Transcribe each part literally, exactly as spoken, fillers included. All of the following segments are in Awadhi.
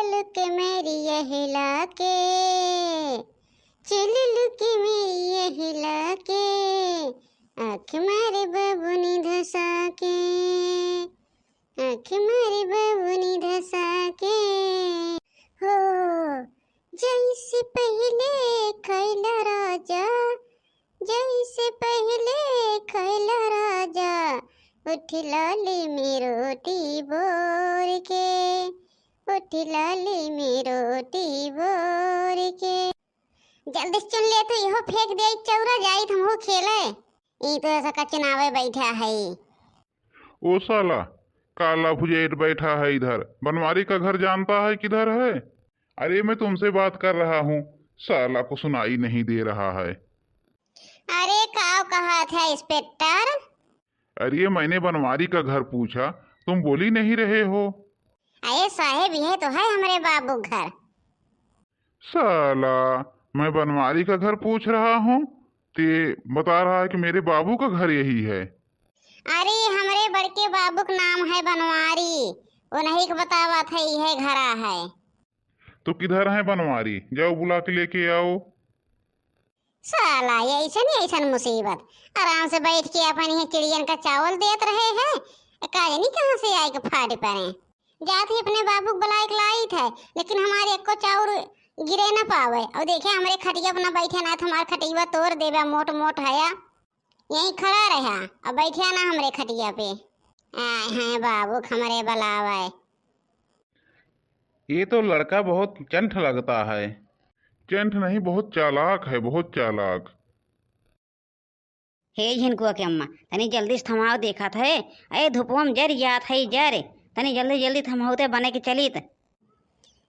लुक मेरी यहिला के, चल लुक मेरी यहिला के, आँख मारे बबुनी धसा के, आँख मारे बबुनी धसा के। हो, जैसे पहिले खैला राजा, जैसे पहिले खैला राजा, उठ लाली में रोटी बोर के, उठ लाली में रोटी बोर के। जल्दी से चुन ले तू, इहो फेंक दे चौरा, जाइत हमहू खेले। ई तो ऐसा का चुनावे बैठा है। ओ साला, काला भुजेट बैठा है इधर। बनवारी का घर जानता है किधर है? अरे, मैं तुमसे बात कर रहा हूँ, साला को सुनाई नहीं दे रहा है। अरे, काव कहा था इंस्पेक्टर? अरे, मैंने बनवारी का घर पूछा, तुम बोली नहीं रहे हो। अरे साहेब, यह तो है हमरे बाबू घर। साला, मैं बनवारी का घर पूछ रहा हूँ, ते बता रहा है कि मेरे बाबू का घर यही है। अरे, हमरे बड़के बाबू का नाम है बनवारी, उन्हीं के बतावत है, यह घरा है। तो किधर है बनवारी? जाओ बुला के लेके आओ। साला, ये ऐसन ही ऐसन मुसीबत। आराम से बैठ के अपन ये चिड़ियन का चावल देत रहे हैं, का जानी कहाँ से आए के फाड़ पड़े। जात ही अपने बाबू के बुलाए के लाई थे, लेकिन हमारे एको चाउर गिरे न पावे। और देखे, हमरे खटिया पे न बैठे, ना तो हमार खटिया तोड़ देवे, मोट मोट हया। यहीं खड़ा रहा, अब बैठे ना हमरे खटिया पे। आए हैं बाबू, हमरे बुलावे। ये तो लड़का बहुत चंठ लगता है। चंठ नहीं, बहुत चालाक है, बहुत चालाक। हे झिनकुआ के अम्मा, तनी जल्दी से थमाव, देखत है, ए धुपवा में जर जात है, जर, तनी जल्दी जल्दी थमावते बने के चलित।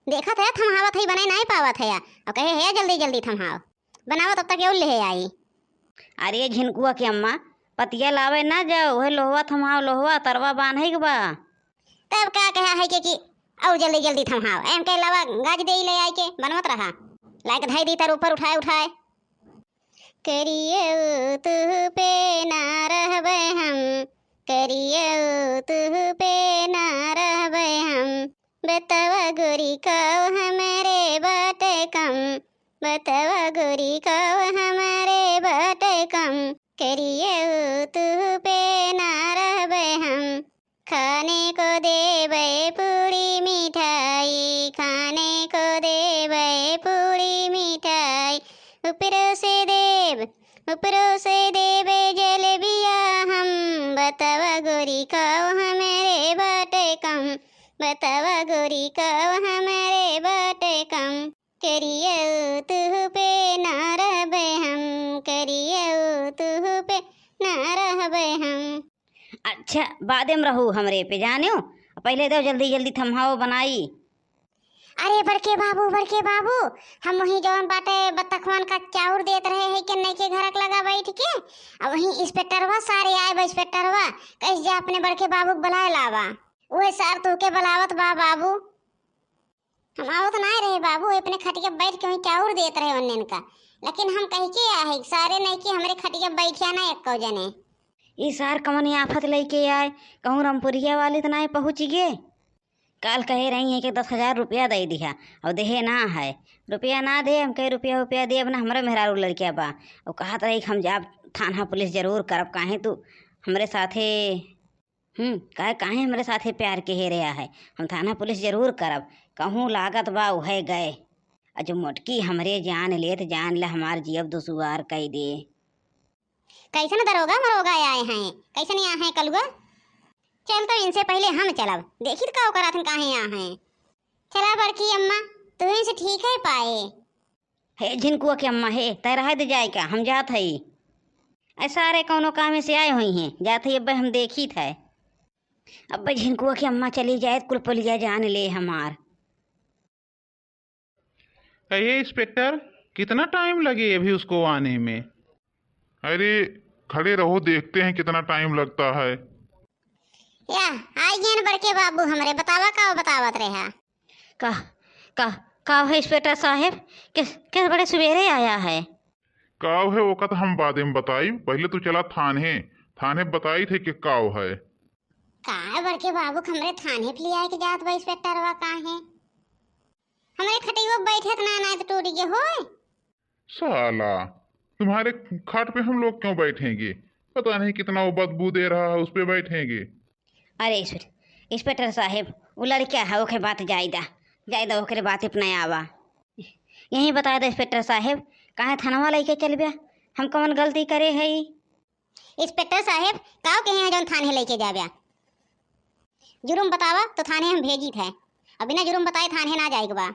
देखत है, थमावत है, बने नहीं पावत है, अब कहे है जल्दी जल्दी थमाव, बनावा तब तक ये ले आई। अरे झिनकुआ के अम्मा, पतिया लावे ना जाओ, वह लोहवा थमाव, लोहवा तरवा बांधे के बा। तब का कहा है के कि और जल्दी जल्दी थमाव, एम के अलावा गाज दे ले आई के बनवत रहा, लाइक धाई दी तर ऊपर उठाए उठाए। करियौ तुह पे ना रहबै हम, करियौ तुह पे ना रहबै हम। बतवा गोरी कौ हमरे बाटे कम, बतवा गोरी कौ हमरे बाटे कम। करियौ तुह पे ना रहबै हम। खाने को देबै पूड़ी मिठाई, खाने को देबै पूड़ी मिठाई। ऊपरों से देब, ऊपरों से देबै जलेबिया हम। बतवा गोरी कौ हमरे बाटे कम, बतवा गोरी कौ हमरे बाटे कम। करियौ तुह पे ना रहबै हम, करियौ तुह पे ना रहबै हम। अच्छा, बादे में रहू हमरे पे, जानेउ। पहिले देव जल्दी जल्दी थम्हाओ बनाई। अरे बड़के बाबू, बड़के बाबू, हम वहीं जौन बाटे बतखवन का चाउर देत रहे हैं कि नहीं के घरक लगा बैठ के, अब वहीं इंस्पेक्टरवा सारे आए बा, इंस्पेक्टरवा, कहिस जा अपने बड़के बाबू के बुलाए लावा। उहे सार तुहके बुलावत बा बाबू। हम आवत नाय रहे बाबू, अपने खटिया बैठ के वहीं चाउर देत रहे उन्नेन का, लेकिन हम कह के आहे, सारे नहीं कि हमरे खटिया बैठिया ना एको जने। ई सार कवन आफत लेके आए, कहूँ रामपुरिया वाले तो नाय पहुँच गए। काल कहे रही है कि दस हजार रुपया दे दिया, और देहे ना है, रुपया ना दे, हम कहे रुपया रुपया दे, अपना हमरा मेहरारू लड़किया बा, और कहत रही कि हम जाब थाना पुलिस जरूर करब, काहे तू हमरे साथे हम्म, काहे, काहे हमरे साथे प्यार के हेरे आहे? हम थाना पुलिस जरूर करब। कहूँ लागत बा उहे गए। आ जो मोटकी हमरे जान लेत, जान ले हमार जियब दुसुआर कई दे। कैसन दरोगा मरोगा आए हैं? कैसन आए हैं कलुआ? चल तो इनसे पहिले हम चलब। देखी तो का ओकरा थन काहे आए हैं। चला बड़की अम्मा, तुहीं से ठीक है पाए। हे झिनकुआ के अम्मा, हे, तै रहे दे जाए का, हम जात हई। ऐ सारे कौनो कामे से आए हुई हैं, जात हई, अब्बे हम देखी थे। अब्बे झिनकुआ के अम्मा चली जाए, कुल पुलिया जान ले हमार। कहिए इंस्पेक्टर, कितना टाइम लगे अभी उसको आने में? अरे, खड़े रहो, देखते हैं कितना टाइम लगता है। या, आई गए न बड़के बाबू हमरे, बतावा का बतावत रहा। का, का, का है इंस्पेक्टर साहेब? किस, किस बड़े सवेरे आया है? काव है ओका तो हम बादे में बताई, पहले तू चला थाने, थाने बताई थे कि काव है। का है बड़के बाबू, हमरे थाने पे ले आए के जात बा इंस्पेक्टरवा, का है? हमरे खटियो बैठे त ना, ना तो टूट गए होए। साला, तुम्हारे खाट पे हम लोग क्यों बैठेंगे? पता नहीं कितना वो बदबू दे रहा है, उस पे बैठेंगे। अरे इंस्पे-, इंस्पेक्टर साहेब, वो लड़का है, ओके बात जायदा, जायदा ओकरे बात अपना आवा। यही बताए दे इंस्पेक्टर साहेब, काहे थानवा लेके चल गया? हम कौन गलती करे है? इंस्पेक्टर साहेब, काव कहे हैं जौन थाने लेके जाव्या? जुर्म बतावा तो थाने हम भेजित है, और बिना जुर्म बताए थाने ना जाए के बा।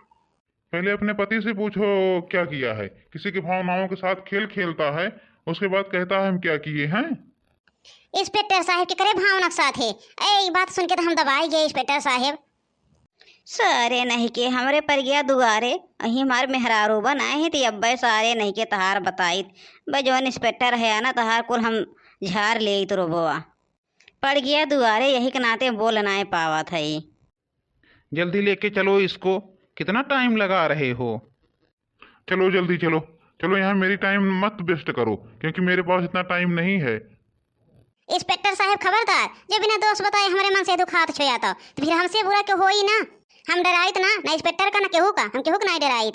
पहले अपने पति से पूछो क्या किया है। किसी की भावनाओं के साथ खेल खेलता है, उसके बाद कहता है हम क्या किए हैं। इंस्पेक्टर साहेब, केकरे भावना के साथ है? ए, ई बात सुन के तो हम दबाई गए इंस्पेक्टर साहेब। सारे नहीं के हमरे पर गया दुआरे, अही हमार मेहरारू बनाए हैं, तो अब्बे सारे नहीं के तहार बताइत। बे जौन इंस्पेक्टर है ना, तहार कुल हम झार लेइत रोबोआ। पड़ गया दुआरे, यही के नाते बोल नाय पावत है। जल्दी लेके चलो इसको, कितना टाइम लगा रहे हो? चलो जल्दी चलो, चलो, यहाँ मेरी टाइम मत वेस्ट करो, क्योंकि मेरे पास इतना टाइम नहीं है। इंस्पेक्टर साहेब खबरदार, जो बिना दोष बताए हमरे मन से दुखात छुआ तो, तो फिर हमसे बुरा क्यों होई ना? हम डराइत ना, ना इंस्पेक्टर का ना केहू का, हम केहू का ना डराइत।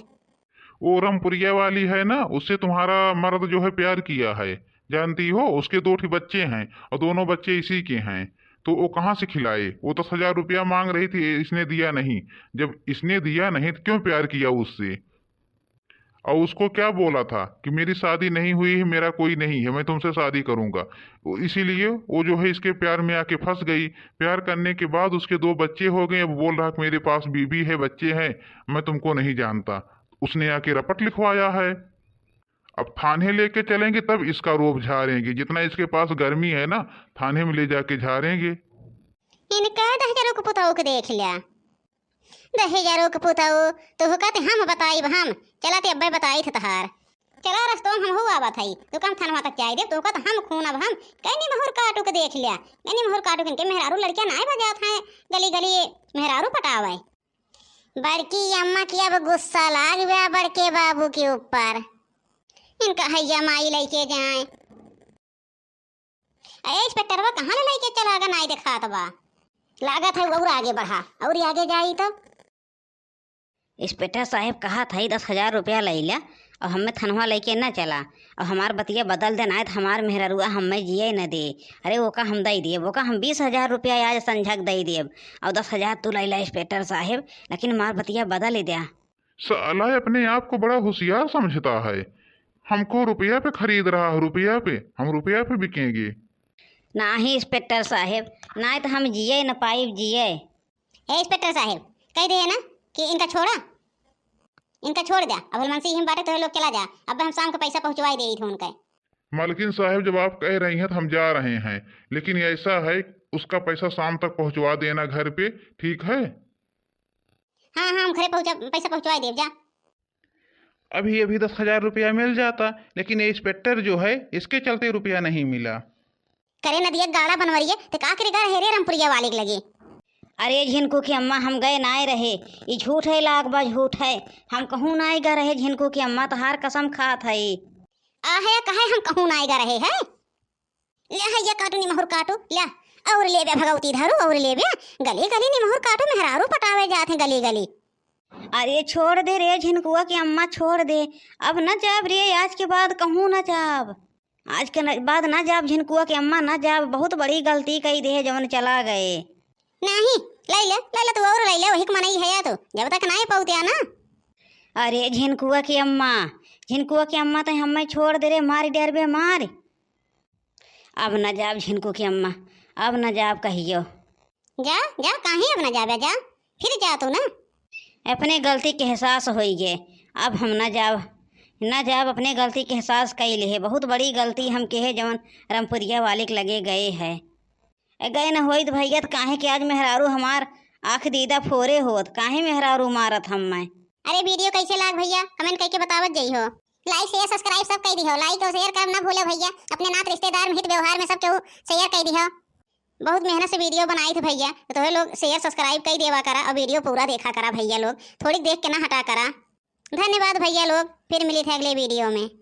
वो रमपुरिया वाली है ना, उससे तुम्हारा मर्द जो है प्यार किया है, जानती हो, उसके दो ठे बच्चे हैं और दोनों बच्चे इसी के हैं। तो वो कहाँ से खिलाए? वो दस हजार रुपया मांग रही थी, इसने दिया नहीं। जब इसने दिया नहीं तो क्यों प्यार किया उससे? और उसको क्या बोला था कि मेरी शादी नहीं हुई है, मेरा कोई नहीं है, मैं तुमसे शादी करूँगा। वो इसीलिए वो जो है इसके प्यार में आके फंस गई। प्यार करने के बाद उसके दो बच्चे हो गए। अब बोल रहा कि मेरे पास बीबी है, बच्चे हैं, मैं तुमको नहीं जानता। उसने आके रपट लिखवाया है। अब थाने लेके चलेंगे तब इसका रोब झारेंगे। जितना इसके पास गर्मी है ना, थाने में ले जाके झारेंगे। इनका दहेजरू के पुतऊ के देख लिया। दहेजरू के पुतऊ, तोहका ते हम बताइब हम। चला ते अब्बे बताइत तहार। चला रस्तों हम हुआ बात है। तो कम थानवा तक जाए दे, तोहका ते हम खून अब हम। कहीं निमहुर काटू के देख लिया। कहीं निमहुर काटू के इनके मेहरारू लड़कियां नाय बजात हैं। गली गली मेहरारू पटावे। बड़की अम्मा की अब गुस्सा लाग गया बड़के बाबू के ऊपर। इनका हैया माई लेके जाए। ए, इंस्पेक्टरवा कहाँ ले लेके चला गया, नाई देखात बा। लागत है और आगे बढ़ा, और आगे जाई तो। इंस्पेक्टर साहेब कहा था, "दस हजार रुपया ले ल्या और हमें थनवा लेके न चला और हमार बतिया बदल दे, नाय तो हमार मेहररुआ हमें जिए न दे।" अरे, ओका हम दे दिए, ओका हम बीस हजार रुपया आज संझक दे दिए और दस हजार तू ले ला इंस्पेक्टर साहेब, लेकिन हमार बतिया बदल ही द्या। साला अपने आप को बड़ा होशियार समझता है, हमको रुपया पे खरीद रहा है, रुपया पे, हम रुपया पे बिकेंगे। नाही इंस्पेक्टर साहेब, नाही तो हम जिए न पाइब जिए। ए इंस्पेक्टर साहेब, कह दे ना कि इनका छोड़ा, इनका छोड़ द्या। अब हलमंसी ही बाटे, तो लोग चला जा, अब हम शाम को पैसा पहुँचवाई दे उनके। मालकिन साहेब, जब आप कह रही हैं तो हम जा रहे हैं, लेकिन ऐसा है, उसका पैसा शाम तक पहुँचवा देना घर पे, ठीक है? हाँ, हाँ, हम घरे पहुँचा, पैसा पहुँचवाई देब जा। अभी, अभी दस हजार रुपया मिल जाता, लेकिन ये इंस्पेक्टर जो है, इसके चलते रुपया नहीं मिला। करे नदिया गाड़ा बनवरिए, ते का करे गा रहे रे रमपुरिया वाले के लगे? अरे झिनकू की अम्मा, हम गए नाय रहे, ई झूठ है, लाग बा झूठ है, हम कहूँ नाय गा रहे झिनकू की अम्मा, तोहार कसम खात है। आ है, कहे हम कहूँ नाय गा रहे है? ल्या हैया काटू निमहुर काटू, ल्या। और लेब्या भगवती धरू, और लेब्या। गली गली निमहुर काटू, मेहरारू पटावे जात हैं गली गली। अरे छोड़ दे रे झिनकुआ की अम्मा, छोड़ दे। अब न जाब रे, आज के बाद कहूँ न जाब। आज के न-, बाद न जाब झिनकुआ की अम्मा, न जाब। बहुत बड़ी गलती कई दे जवन चला गए। नहीं, ले ले, ले ले तू और ले ले, वही के मनई है या तू। जब तक नहीं पहुँचे ना। अरे झिनकुआ की अम्मा, झिनकुआ की अम्मा तो हमें छोड़ दे रे, मार डरबे मार। अब न जाब झिनकू की अम्मा, अब न जाब कहियो। जा, जा, काहे अब न जाबे, जा, फिर जा तू ना। अपने गलती के एहसास होई गे, अब हम न जाब, न जाब, अपने गलती के एहसास कई लेहे, बहुत बड़ी गलती हम केहे जवन रमपुरिया वाले के लगे गए है। ए, गए न होइत भैया, त काहे कि आज मेहरारू हमार आँख दीदा फोरे होत, काहे मेहरारू मारत हम्मै? अरे वीडियो कैसे लाग भैया, कमेंट करके बतावत जइहो। Like, share, subscribe सब कई दिहो। Like और share करब ना भूलो भैया, अपने नात रिश्तेदार में हित व्यवहार में सब केहू share कई दिहो। बहुत मेहनत से वीडियो बनाई थी भैया, तो तोहे लोग share subscribe कई देवा करा और वीडियो पूरा देखा करा भैया लोग, थोड़ी देख के ना हटा करा। धन्यवाद भैया लोग, फिर मिली थे अगले वीडियो में।